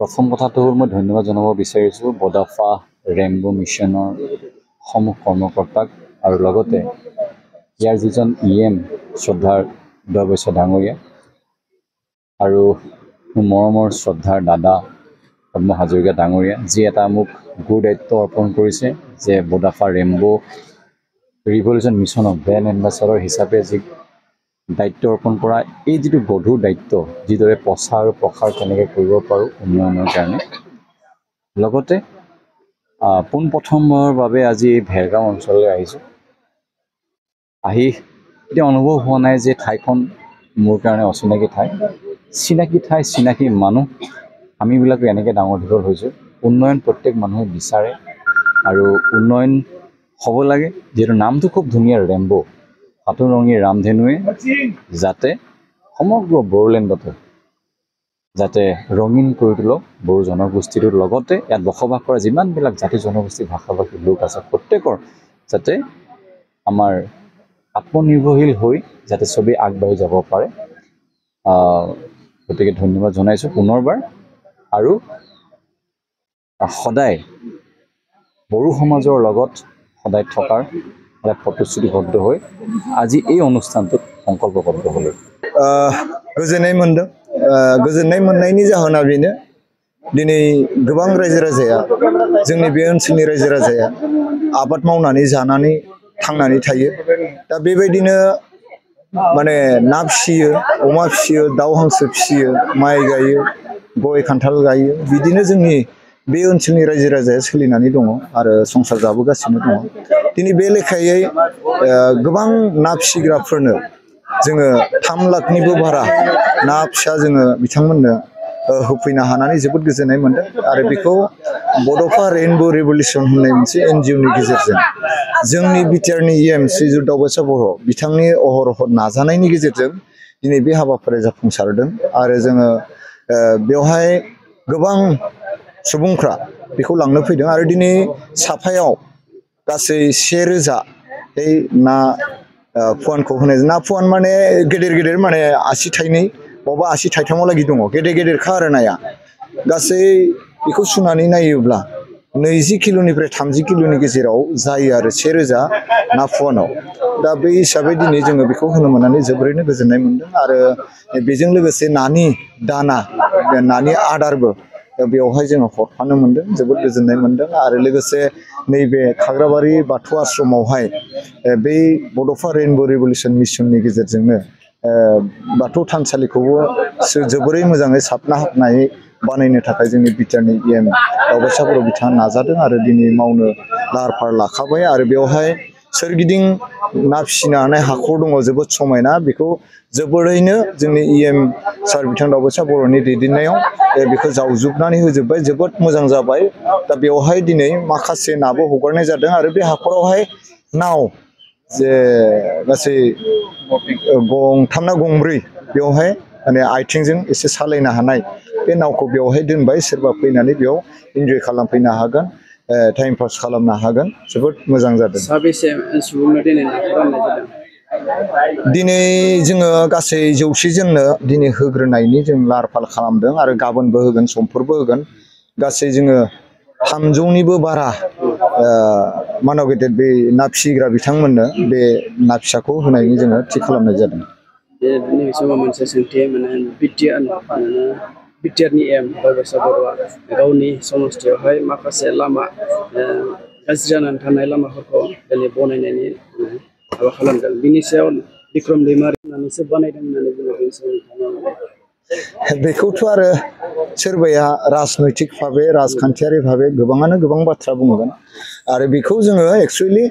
প্ৰথম কথাটো হ'ল মই ধন্যবাদ জনাব বিচাৰিছোঁ বডাফা ৰেইনবো মিছনৰ সমূহ কৰ্মকৰ্তাক আৰু লগতে ইয়াৰ যিজন EM শ্ৰদ্ধাৰ দবৈশ্য ডাঙৰীয়া আৰু মৰমৰ শ্ৰদ্ধাৰ দাদা পদ্ম হাজৰিকা ডাঙৰীয়া যি এটা মোক গুৰু দায়িত্ব অৰ্পণ কৰিছে যে বডাফা ৰেইনবো ৰিভলিউশ্যন মিছনৰ ব্ৰেণ্ড এম্বেচাডৰ হিচাপে যি দায়িত্ব অৰ্পণ কৰা এই যিটো গধুৰ দায়িত্ব যিদৰে প্ৰচাৰ আৰু প্ৰসাৰ কেনেকৈ কৰিব পাৰোঁ উন্নয়নৰ কাৰণে লগতে পোনপ্ৰথমৰ বাবে আজি ভেৰগাঁও অঞ্চললৈ আহিছোঁ আহি এতিয়া অনুভৱ হোৱা নাই যে ঠাইখন মোৰ কাৰণে অচিনাকি ঠাই চিনাকি ঠাই চিনাকি মানুহ আমিবিলাকো এনেকৈ ডাঙৰ দীঘল হৈছোঁ উন্নয়ন প্ৰত্যেক মানুহে বিচাৰে আৰু উন্নয়ন হ'ব লাগে যিহেতু নামটো খুব ধুনীয়া ৰেইনবো সাতোৰঙী ৰামধেনুৱে যাতে সমগ্ৰ বড়োলেণ্ডতে যাতে ৰঙীন কৰি তোলক বড়ো জনগোষ্ঠীটোৰ লগতে ইয়াত বসবাস কৰা যিমানবিলাক জাতি জনগোষ্ঠী ভাষাভাষী লোক আছে প্ৰত্যেকৰ যাতে আমাৰ আত্মনিৰ্ভৰশীল হৈ যাতে চবেই আগবাঢ়ি যাব পাৰে গতিকে ধন্যবাদ জনাইছোঁ পুনৰবাৰ আৰু সদায় বড়ো সমাজৰ লগত সদায় থকাৰ এটা প্ৰতিশ্ৰুতিবদ্ধ হৈ আজি এই অনুষ্ঠানটোত সংকল্পবদ্ধ হ'লো गोजोननाय मोननायनि जाहोना बेनो दिनै गोबां रायजो राजाया जोंनि बे ओनसोलनि रायजो राजाया आबाद मावनानै जानानै थांनानै थायो दा बेबायदिनो माने ना फिसियो अमा फिसियो दाउ हांसो फिसियो माइ गायो गय खान्थाल गायो बिदिनो जोंनि बे ओनसोलनि रायजो राजाया सोलिनानै दङ आरो संसार जाबोगासिनो दङ दिनै बे लेखायै गोबां ना फिसिग्राफोरनो जोङो 3 लाखनिबो बारा ना फिसा जोङो बिथांमोननो होफैनो हानानै जोबोद गोजोननाय मोनदों आरो बेखौ बड'फा रेइनबो रिभलिउसन होननाय मोनसे NGOनि गेजेरजों जोंनि बिटिआरनि EM श्रीजुत दावबासा बर' बिथांनि अहरह नाजानायनि गेजेरजों दिनै बे हाबाफारिया जाफुंसारदों आरो जोङो बेवहाय गोबां सुबुंफ्रा बेखौ लांनो फैदों आरो दिनै साफायाव गासै 1000 बै ना फुवानखौ होनाय ना फुवान माने गेदेर गेदेर माने आसि थाइनै बबा आसि थाइथामाव लागि दङ गेदेर गेदेरखा आरो नाया गासै बेखौ सुनानै नायोब्ला 20 किल'निफ्राय 30 किल'नि गेजेराव जायो आरो 1000 ना फुवानाव दा बे हिसाबै दिनै जोङो बेखौ होनो मोननानै जोबोरैनो गोजोननाय मोनदों आरो बेजों लोगोसे नानि दाना नानि आदारबो बेवहाय जोङो हरफानो मोनदों जोबोद गोजोननाय मोनदों आरो लोगोसे नैबे खाग्राबारि बाथौ आश्रमावहाय बै बड'फा रेइनबो रिभलिउसन मिशननि गेजेरजोंनो बाथौ थानसालिखौबो जोबोरै मोजाङै साबना हाबनायै बानायनो थाखाय जोंनि बिटिआरनि EM दावबासा बर' बिथाङा नाजादों आरो दिनै मावनो लाहार फाहार लाखाबाय आरो बेवहाय सोरगिदिं ना फिसिनो हानाय हाखर दङ जोबोद समायना बेखौ जोबोरैनो जोंनि EM सार बिथां दावबासा बर'नि दैदेननायाव बेखौ जावजुबनानै होजोबबाय जोबोद मोजां जाबाय दा बेवहाय दिनै माखासे नाबो हगारनाय जादों आरो बे हाखरावहाय नाव जे गासै गंथाम ना गंब्रै बेवहाय माने आथिंजों एसे सालायनो हानाय बे नावखौ बेवहाय दोनबाय सोरबा फैनानै बेयाव इन्जय खालामफैनो हागोन टाइम पास खालामनो हागोन जोबोद मोजां जादों साबेसे सुबुंनो दिनै नाखौ राननाय जादों दिनै जोङो गासै 100 जननो दिनै होग्रोनायनि जों लाहार फाहार खालामदों आरो गाबोनबो होगोन समफोरबो होगोन गासै जोङो 300निबो बारा मानव गेदेर बे ना फिसिग्रा बिथांमोननो बे ना फिसाखौ होनायनि जोङो थि खालामनाय जादों नैबे समाव मोनसे सोंथि माने बिटिआरनि EM दावबासा बर'आ गावनि समस्थियावहाय माखासे लामा गाज्रि जानानै थानाय लामाफोरखौ दिनै बनायनायनि हाबा खालामदों बिनि सायाव बिक्रम दैमारि होननानैसो बानायदों होननानै बुङो बेनि सायाव बेखौथ' आरो सोरबाया राजनैतिक भाबे राजखान्थियारि भाबे गोबाङानो गोबां बाथ्रा बुंगोन आरो बेखौ जोङो एक्चुअली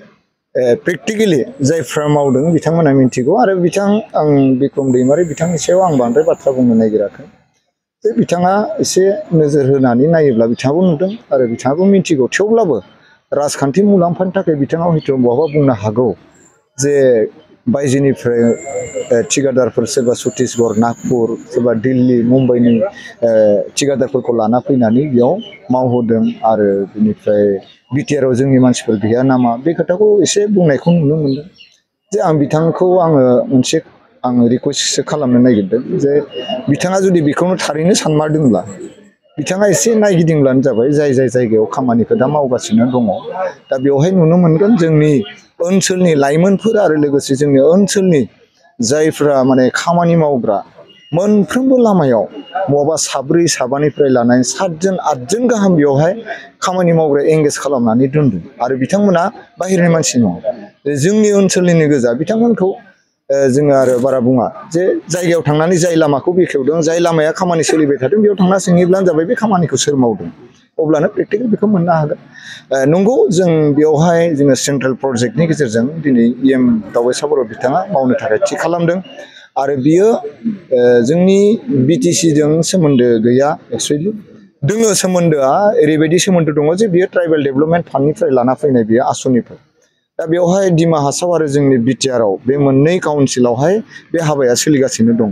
प्रेक्टिकेलि जायफ्रा मावदों बिथांमोना मिन्थिगौ आरो आं बिक्रम दैमारि बिथांनि सायाव आं बांद्राय बाथ्रा बुंनो नागिराखै जे बिथाङा एसे नोजोर होनानै नायोब्ला बिथाङाबो नुदों आरो बिथाङाबो मिन्थिगौ थेवब्लाबो राजखान्थि मुलाम्फानि थाखाय बिथाङा हयथ' बहाबा बुंनो हागौ जे बायजोनिफ्राय ठिकादारफोर सोरबा छत्तीसगढ़ नागपुर सोरबा दिल्ली मुम्बाइनि ठिकादारफोरखौ लाना फैनानै बेयाव मावहोदों आरो बिनिफ्राय बिटिआरआव जोंनि मानसिफोर गैया नामा बे खोथाखौ एसे बुंनायखौ नुनो मोनदों जे आं बिथांखौ आङो मोनसे रिकुवेस्टसो खालामनो नागिरदों जे बिथाङा जुदि बेखौनो थारैनो सानमारदोंब्ला बिथाङा एसे नायगिदिंब्लानो जाबाय जाय जाय जायगायाव खामानिखौ दा मावगासिनो दङ दा बेवहाय नुनो मोनगोन जोंनि ओनसोलनि लाइमोनफोर आरो लोगोसे जोंनि ओनसोलनि जायफ्रा माने खामानि मावग्रा मोनफ्रोमबो लामायाव बहाबा साब्रै साबानिफ्राय लानानै 7 जोन 8 जोन गाहाम बेवहाय खामानि मावग्रा एंगेज खालामनानै दोनदों आरो बिथांमोना बाहेरनि मानसि नङा जोंनि ओनसोलनिनो गोजा बिथांमोनखौ जोङो आरो बारा बुङा जे जायगायाव थांनानै जाय लामाखौ बेखेवदों जाय लामाया खामानि सोलिबाय थादों बेयाव थांना सोंहैब्लानो जाबाय बे खामानिखौ सोर मावदों अब्लानो प्रेक्टिकेल बेखौ मोननो हागोन नंगौ जों बेवहाय जोङो सेन्ट्रेल प्रजेक्टनि गेजेरजों दिनै इएम दावबायसा बर' बिथाङा मावनो थाखाय थि खालामदों आरो बियो जोंनि बिटिसिजों सोमोन्दो गैया एक्सुवेलि दोङो सोमोन्दोआ ओरैबायदि सोमोन्दो दङ जे बियो ट्राइबेल डेभेलपमेन्ट फान्डनिफ्राय लाना फैनाय बियो आसनिफोर दा बेवहाय डिमा हासाव आरो जोंनि बिटिआरआव बे मोननै काउन्सिलावहाय बे हाबाया सोलिगासिनो दङ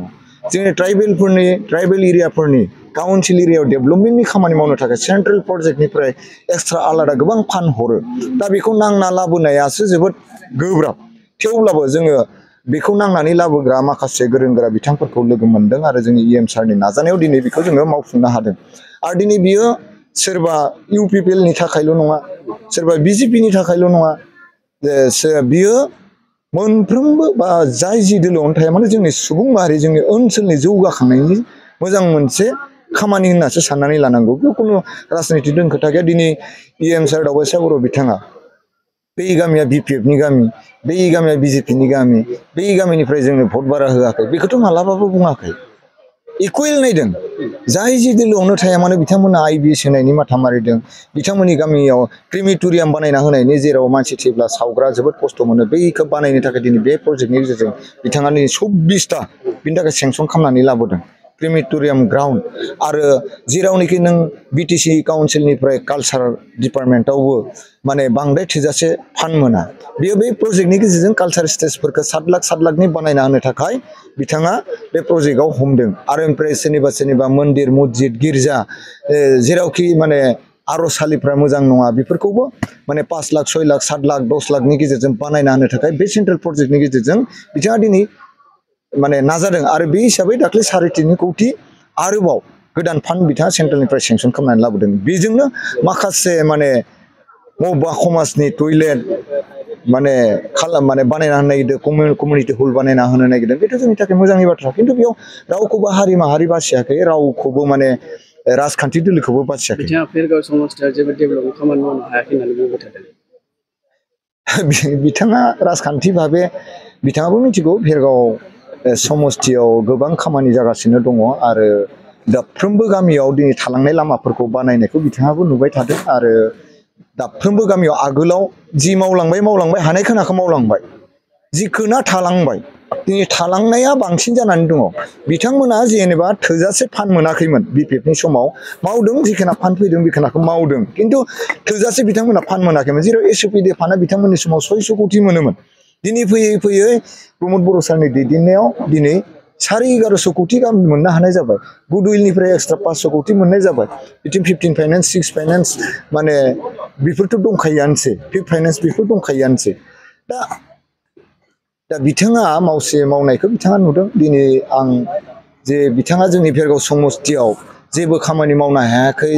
जोंनि ट्राइबेल एरियाफोरनि काउन्सिल एरियायाव डेभेलपमेन्टनि खामानि मावनो थाखाय सेन्ट्रेल प्रजेक्टनिफ्राय एक्सट्रा आलादा गोबां फान्ड हरो दा बेखौ नांना लाबोनायासो जोबोद गोब्राब थेवब्लाबो जोङो बेखौ नांनानै लाबोग्रा माखासे गोरों गोरा बिथांफोरखौ लोगो मोनदों आरो जोंनि इएम सारनि नाजानायाव दिनै बेखौ जोङो मावफुंनो हादों आरो दिनै बियो सोरबा इउपिपिएलनि थाखायल' नङा सोरबा बिजेपिनि थाखायल' नङा बियो मोनफ्रोमबो बा जाय जि दोलोआवनो थाया माने जोंनि सुबुं माहारि जोंनि ओनसोलनि जौगाखांनायनि मोजां मोनसे खामानि होननासो साननानै लानांगौ बेयाव खुनु राजनितिक खोथा गैया दिनै इएम सार दावबायसा बर' बिथाङा बै गामिया बिपिएफनि गामि बै गामिया बिजेपिनि गामि बै गामिनिफ्राय जोंनो भट बारा होआखै बेखौथ' मालाबाबो बुङाखै इकुवेल नायदों जाय जि दोलोआवनो थाया मानो बिथांमोना आइबिएस होनायनि माथा मारिदों बिथांमोननि गामियाव क्रिमिटरियाम बानायना होनायनि जेराव मानसि थैब्ला सावग्रा जोबोद खस्थ' मोनो बैखौ बानायनो थाखाय दिनै बे प्रजेक्टनि गेजेरजों बिथाङा दिनै 24टा बिनि थाखाय सेंसन खालामनानै लाबोदों क्रिमिटरियाम ग्राउन्ड आरो जेरावनोखि नों बिटिसि काउन्सिलनिफ्राय कालचार डिपार्टमेन्टआवबो माने बांद्राय थोजासे फान्ड मोना बेयो बे प्रजेक्टनि गेजेरजों कालचार स्टेजफोरखौ 7 लाखनि बानायना होनो थाखाय बिथाङा बे प्रजेक्टआव हमदों आरो ओमफ्राय सोरनिबा मन्दिर मस्जिद गिर्जा जेरावखि माने आर'जसालिफ्रा मोजां नङा बेफोरखौबो माने 5 लाख 6 लाख 7 लाख 10 लाखनि गेजेरजों बानायना होनो थाखाय बे सेन्ट्रेल प्रजेक्टनि गेजेरजों बिथाङा दिनै माने नाजादों आरो बे हिसाबै दाख्लै 3.5 कौटि आरोबाव गोदान फान्ड बिथाङा सेन्ट्रेलनिफ्राय सेंसन खालामनानै लाबोदों बेजोंनो माखासे माने बबेबा समाजनि टयलेट माने बानायना होनो नागिरदों कमिउनिटि हल बानायना होनो नागिरदों बेथ' जोंनि थाखाय मोजांनि बाथ्रा खिन्थु बेयाव रावखौबो हारि माहारि बासियाखै रावखौबो माने राजखान्थि दोलोखौबो बासियाखै बिथाङा फेरगाव समाजआव जेबो डेभेलपमेन्ट खामानि मावनो हायाखै होननानै बुंबाय थादों बिथाङा राजखान्थि भाबे बिथाङाबो मिथिगौ भेरगाव समस्थियाव गोबां खामानि जागासिनो दङ आरो दाफ्रोमबो गामियाव दिनै थालांनाय लामाफोरखौ बानायनायखौ बिथाङाबो नुबाय थादों आरो दाफ्रोमबो गामियाव आगोलाव जि मावलांबाय हानाय खोनाखौ मावलांबाय जि खोना थालांबाय दिनै थालांनाया बांसिन जानानै दङ बिथांमोना जेनेबा थोजासे फान्ड मोनाखैमोन बिपिएफनि समाव मावदों जिखोना फान्ड फैदों बेखोनाखौ मावदों खिन्थु थोजासे बिथांमोना फान्ड मोनाखैमोन जेराव एसअपिडि फान्डा बिथांमोननि समाव 600 कौटि मोनोमोन दिनै फैयै फैयै प्रमद बर' सारनि दैदेननायाव दिनै 1150 कौटि गाहाम मोननो हानाय जाबाय गुडउइलनिफ्राय एक्सट्रा 500 कौटि मोननाय जाबाय बिथिं 15 फाइनान्स 6 फाइनान्स माने बेफोरथ' दंखायोआनोसै 5 फाइनान्स बेफोर दंखायोआनोसै दा बिथाङा मावनायखौ बिथाङा नुदों दिनै आं जे बिथाङा जोंनि भेरगाव समस्थियाव जेबो खामानि मावनो हायाखै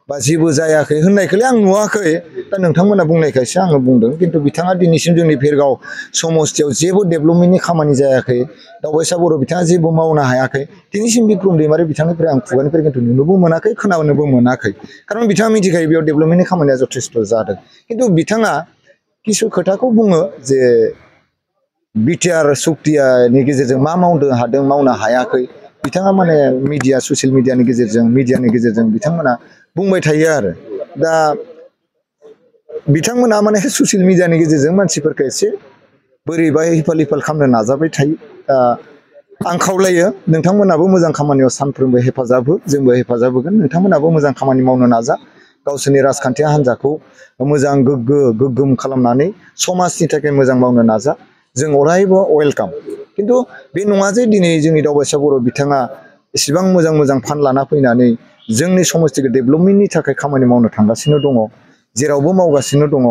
बा जेबो जायाखै होननायखौलाय आं नुवाखै दा नोंथांमोना बुंनायखायसो आङो बुंदों खिन्थु बिथाङा दिनैसिम जोंनि भेरगाव समस्थियाव जेबो डेभेलपमेन्टनि खामानि जायाखै दावबायसा बर' बिथाङा जेबो मावनो हायाखै दिनैसिम बिक्रम दैमारि बिथांनिफ्राय आं खुगानिफ्राय खिन्थु नुनोबो मोनाखै खोनानोबो मोनाखै खारन बिथाङा मिथिखायो बेयाव डेभेलपमेन्टनि खामानिया जथेस्थ जादों खिन्थु बिथाङा किसु खोथाखौ बुङो जे बिटिआर सुक्तियानि गेजेरजों मा मावनो हायाखै बिथाङा माने ससियेल मिडियानि गेजेरजों बिथांमोना बुंबाय थायो आरो दा बिथांमोना माने ससियेल मिडियानि गेजेरजों मानसिफोरखौ एसे बोरैबा हिफाल खालामनो नाजाबाय थायो आं खावलायो नोंथांमोनाबो मोजां खामानियाव सानफ्रोमबो हेफाजाब हो जोंबो हेफाजाब होगोन नोंथांमोनाबो मोजां खामानि मावनो नाजा गावसोरनि राजखान्थि हान्जाखौ मोजां गोग्गोम खालामनानै समाजनि थाखाय मोजां मावनो नाजा जों अरायबो वेलकाम खिन्थु बे नङा जे दिनै जोंनि दावबायसा बर' बिथाङा एसेबां मोजां फान्ड लाना फैनानै जोंनि समस्थिखौ डेभेलपमेन्टनि थाखाय खामानि मावनो थांगासिनो दङ जेरावबो मावगासिनो दङ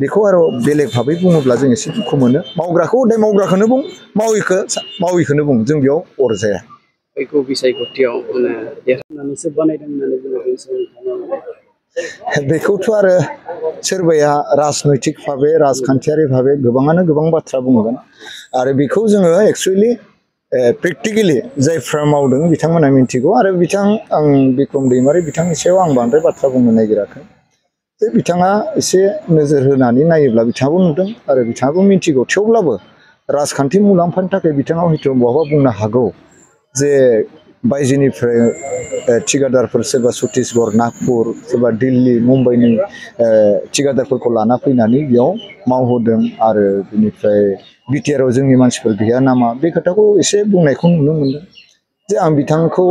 बेखौ आरो बेलेग भाबै बुङोब्ला जों एसे दुखु मोनो मावग्राखौ हदाय मावग्राखौनो बुं माविखौनो बुं जों बेयाव अरजाया बेखौ बिसायख'थियाव माने देरहानानैसो बानायदों होननानै बुङो बे समाव बेखौथ' आरो सोरबाया राजनैतिक भाबे राजखान्थियारि भाबे गोबाङानो गोबां बाथ्रा बुंगोन आरो बेखौ जोङो एक्सुवेलि प्रेक्टिकेलि जायफ्रा मावदों बिथांमोना मिन्थिगौ आरो आं बिक्रम दैमारि बिथांनि सायाव आं बांद्राय बाथ्रा बुंनो नागिराखै जे बिथाङा एसे नोजोर होनानै नायोब्ला बिथाङाबो नुदों आरो बिथाङाबो मिन्थिगौ थेवब्लाबो राजखान्थि मुलाम्फानि थाखाय बिथाङा हयथ' बहाबा बुंनो हागौ जे बायजोनिफ्राय थिकादारफोर सोरबा छत्तीसगढ़ नागपुर सोरबा दिल्ली मुम्बाइनि थिकादारफोरखौ लाना फैनानै बेयाव मावहोदों आरो बिनिफ्राय बिटिआरआव जोंनि मानसिफोर गैया नामा बे खोथाखौ एसे बुंनायखौ नुनो मोनदों जे आं बिथांखौ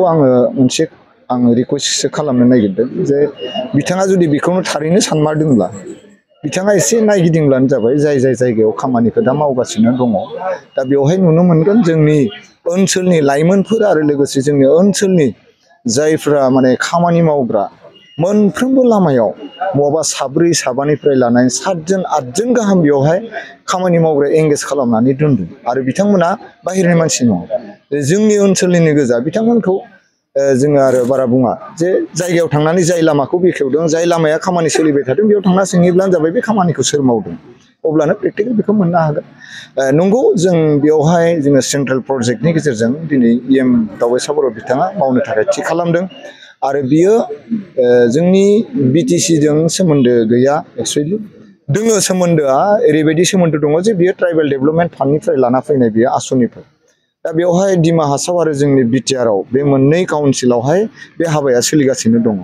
मोनसे रिकुवेस्टसो खालामनो नागिरदों जे बिथाङा जुदि बेखौनो थारैनो सानमारदोंब्ला बिथाङा एसे नायगिदिंब्लानो जाबाय जाय जायगायाव खामानिखौ दा मावगासिनो दङ दा बेवहाय नुनो मोनगोन जोंनि ओनसोलनि लाइमोनफोर आरो लोगोसे जोंनि ओनसोलनि जायफ्रा माने खामानि मावग्रा मोनफ्रोमबो लामायाव बहाबा साब्रै साबानिफ्राय लानानै 7 जन 8 जन गाहाम बेवहाय खामानि मावग्रा एंगेज खालामनानै दोनदों आरो बिथांमोना बाहेरनि मानसि नङा जोंनि ओनसोलनिनो गोजा बिथांमोनखौ जोङो आरो बारा बुङा जे जायगायाव थांनानै जाय लामाखौ बेखेवदों जाय लामाया खामानि सोलिबाय थादों बेयाव थांना सोंहैब्लानो जाबाय बे खामानिखौ सोर मावदों अब्लानो प्रेक्टिकेल बेखौ मोननो हागोन नंगौ जों बेवहाय जोङो सेन्ट्रेल प्रजेक्टनि गेजेरजों दिनै इएम दावबायसा बर' बिथाङा मावनो थाखाय थि खालामदों आरो बियो जोंनि बिटिसिजों सोमोन्दो गैया एक्सुवेलि दोङो सोमोन्दोआ ओरैबायदि सोमोन्दो दङ जे बियो ट्राइबेल डेभेलपमेन्ट फान्डनिफ्राय लाना फैनाय बियो आसनिफोर दा बेवहाय डिमा हासाव आरो जोंनि बिटिआरआव बे मोननै काउन्सिलावहाय बे हाबाया सोलिगासिनो दङ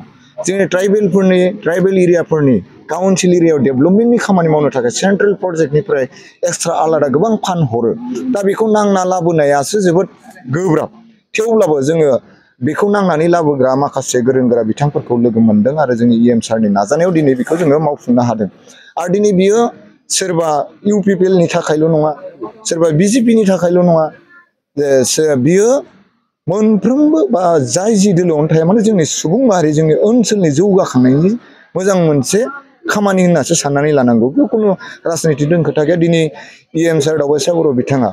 जोंनि ट्राइबेल एरियाफोरनि काउन्सिल एरियायाव डेभेलपमेन्टनि खामानि मावनो थाखाय सेन्ट्रेल प्रजेक्टनिफ्राय एक्सट्रा आलादा गोबां फान्ड हरो दा बेखौ नांना लाबोनायासो जोबोद गोब्राब थेवब्लाबो जोङो बेखौ नांनानै लाबोग्रा माखासे गोरों गोरा बिथांफोरखौ लोगो मोनदों आरो जोंनि इएम सारनि नाजानायाव दिनै बेखौ जोङो मावफुंनो हादों आरो दिनै बियो सोरबा इउपिपिएलनि थाखायल' नङा सोरबा बिजेपिनि थाखायल' नङा बियो मोनफ्रोमबो बा जाय जि दोलोआवनो थाया माने जोंनि सुबुं माहारि जोंनि ओनसोलनि जौगाखांनायनि मोजां मोनसे खामानि होननासो साननानै लानांगौ बेयाव खुनु राजनितिक खोथा गैया दिनै इएम सार दावबायसा बर' बिथाङा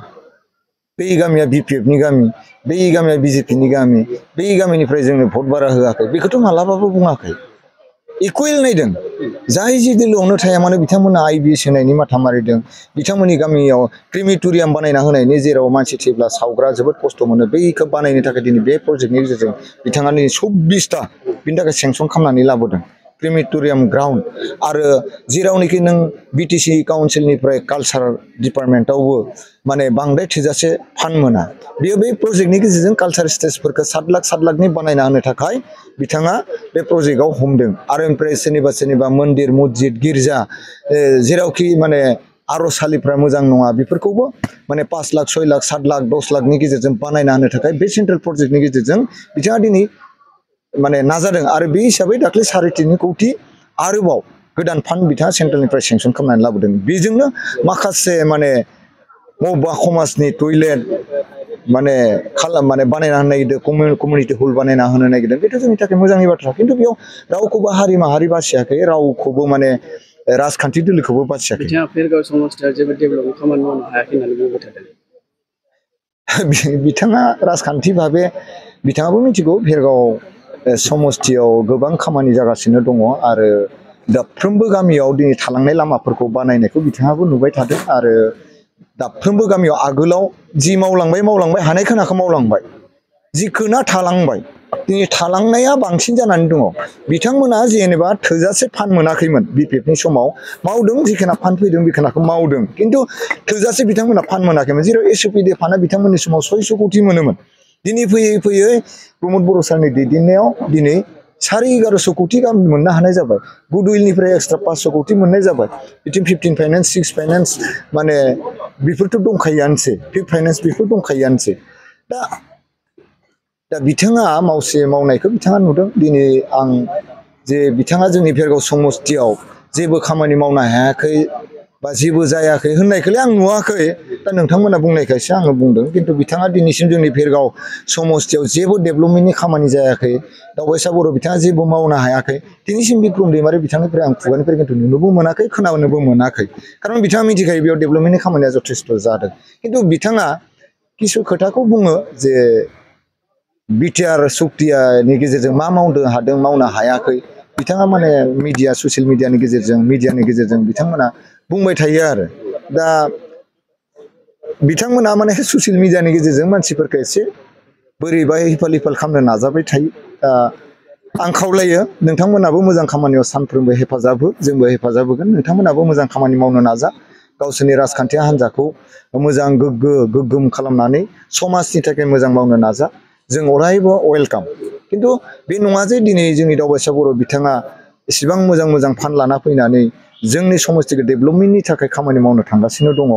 बै गामिया बिपिएफनि गामि बै गामिया बिजेपिनि गामि बै गामिनिफ्राय जोंनो भट बारा होआखै बेखौथ' मालाबाबो बुङाखै इकुवेल नायदों जाय जि दोलोआवनो थाया मानो बिथांमोना आइबिएस होनायनि माथा मारिदों बिथांमोननि गामियाव क्रिमिटरियाम बानायना होनायनि जेराव मानसि थैब्ला सावग्रा जोबोद खस्थ' मोनो बैखौ बानायनो थाखाय दिनै बे प्रजेक्टनि गेजेरजों बिथाङा दिनै 24टा बिनि थाखाय सेंसन खालामनानै लाबोदों क्रिमिटरियाम ग्राउन्ड आरो जेरावनोखि नों बिटिसि काउन्सिलनिफ्राय कालचार डिपार्टमेन्टआवबो माने बांद्राय थोजासे फान्ड मोना बेयो बे प्रजेक्टनि गेजेरजों कालचार स्टेजफोरखौ 7 लाखनि बानायना होनो थाखाय बिथाङा बे प्रजेक्टआव हमदों आरो ओमफ्राय सोरनिबा मन्दिर मस्जिद गिर्जा जेरावखि माने आर'जसालिफ्रा मोजां नङा बेफोरखौबो माने 5 लाख 6 लाख 7 लाख 10 लाखनि गेजेरजों बानायना होनो थाखाय बे सेन्ट्रेल प्रजेक्टनि गेजेरजों बिथाङा दिनै माने नाजादों आरो बे हिसाबै दाख्लै 3.5 कौटि आरोबाव गोदान फान्ड बिथाङा सेन्ट्रेलनिफ्राय सेंसन खालामनानै लाबोदों बेजोंनो माखासे माने बबेबा समाजनि टयलेट माने बानायना होनो नागिरदों कमिउनिटि हल बानायना होनो नागिरदों बेथ' जोंनि थाखाय मोजांनि बाथ्रा खिन्थु बेयाव रावखौबो हारि माहारि बासियाखै रावखौबो माने राजखान्थि दोलोखौबो बासियाखै बिथाङा फेरगाव समाजआव जेबो डेभेलपमेन्ट खामानि मावनो हायाखै होननानै बुंबाय थादों बिथाङा राजखान्थि भाबे बिथाङाबो मिथिगौ भेरगाव समस्थियाव गोबां खामानि जागासिनो दङ आरो दाफ्रोमबो गामियाव दिनै थालांनाय लामाफोरखौ बानायनायखौ बिथाङाबो नुबाय थादों आरो दाफ्रोमबो गामियाव आगोलाव जि मावलांबाय हानाय खोनाखौ मावलांबाय जि खोना थालांबाय दिनै थालांनाया बांसिन जानानै दङ बिथांमोना जेनेबा थोजासे फान्ड मोनाखैमोन बिपिएफनि समाव मावदों जिखोना फान्ड फैदों बेखोनाखौ मावदों खिन्थु थोजासे बिथांमोना फान्ड मोनाखैमोन जेराव एसअपिडि फान्डा बिथांमोननि समाव 600 कौटि मोनोमोन दिनै फैयै प्रमद बर' सारनि दैदेननायाव दिनै 11.5 कौटि गाहाम मोननो हानाय जाबाय गुडउइलनिफ्राय एक्सट्रा 500 कौटि मोननाय जाबाय बिथिं 15 फाइनान्स 6 फाइनान्स माने बेफोरथ' दंखायोआनोसै 5 फाइनान्स बेफोर दंखायोआनोसै दा बिथाङा मावनायखौ बिथाङा नुदों दिनै आं जे बिथाङा जोंनि भेरगाव समस्थियाव जेबो खामानि मावनो हायाखै बा जेबो जायाखै होननायखौलाय आं नुवाखै दा नोंथांमोना बुंनायखायसो आङो बुंदों खिन्थु बिथाङा दिनैसिम जोंनि भेरगाव समस्थियाव जेबो डेभेलपमेन्टनि खामानि जायाखै दावबायसा बर' बिथाङा जेबो मावनो हायाखै दिनैसिम बिक्रम दैमारि बिथांनिफ्राय आं खुगानिफ्राय खिन्थु नुनोबो मोनाखै खोनानोबो मोनाखै खारन बिथाङा मिथिखायो बेयाव डेभेलपमेन्टनि खामानिया जथेस्थ' जादों खिन्थु बिथाङा किसु खोथाखौ बुङो जे बिटिआर सुक्तियानि गेजेरजों मा मावनो हादों मावनो हायाखै बिथाङा माने मिडिया ससियेल मिडियानि गेजेरजों बिथांमोना बुंबाय थायो आरो दा बिथांमोना माने ससियेल मिडियानि गेजेरजों मानसिफोरखौ एसे बोरैबा हिफाल हिफाल खालामनो नाजाबाय थायो दा आं खावलायो नोंथांमोनाबो मोजां खामानियाव सानफ्रोमबो हेफाजाब हो जोंबो हेफाजाब होगोन नोंथांमोनाबो मोजां खामानि मावनो नाजा गावसोरनि राजखान्थि हान्जाखौ मोजां गोग्गोम खालामनानै समाजनि थाखाय मोजां मावनो नाजा जों अरायबो वेलकाम खिन्थु बे नङा जे दिनै जोंनि दावबायसा बर' बिथाङा एसेबां मोजां फान्ड लाना फैनानै जोंनि समस्तिखौ डेभेलपमेन्टनि थाखाय खामानि मावनो थांगासिनो दङ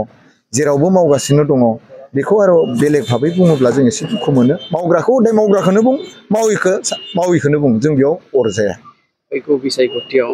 जेरावबो मावगासिनो दङ बेखौ आरो बेलेग भाबै बुङोब्ला जों एसे दुखु मोनो मावग्राखौ हदाय मावग्राखौनो बुं माविखौनो बुं जों बेयाव अरजाया फैगौ बिसायख'थियाव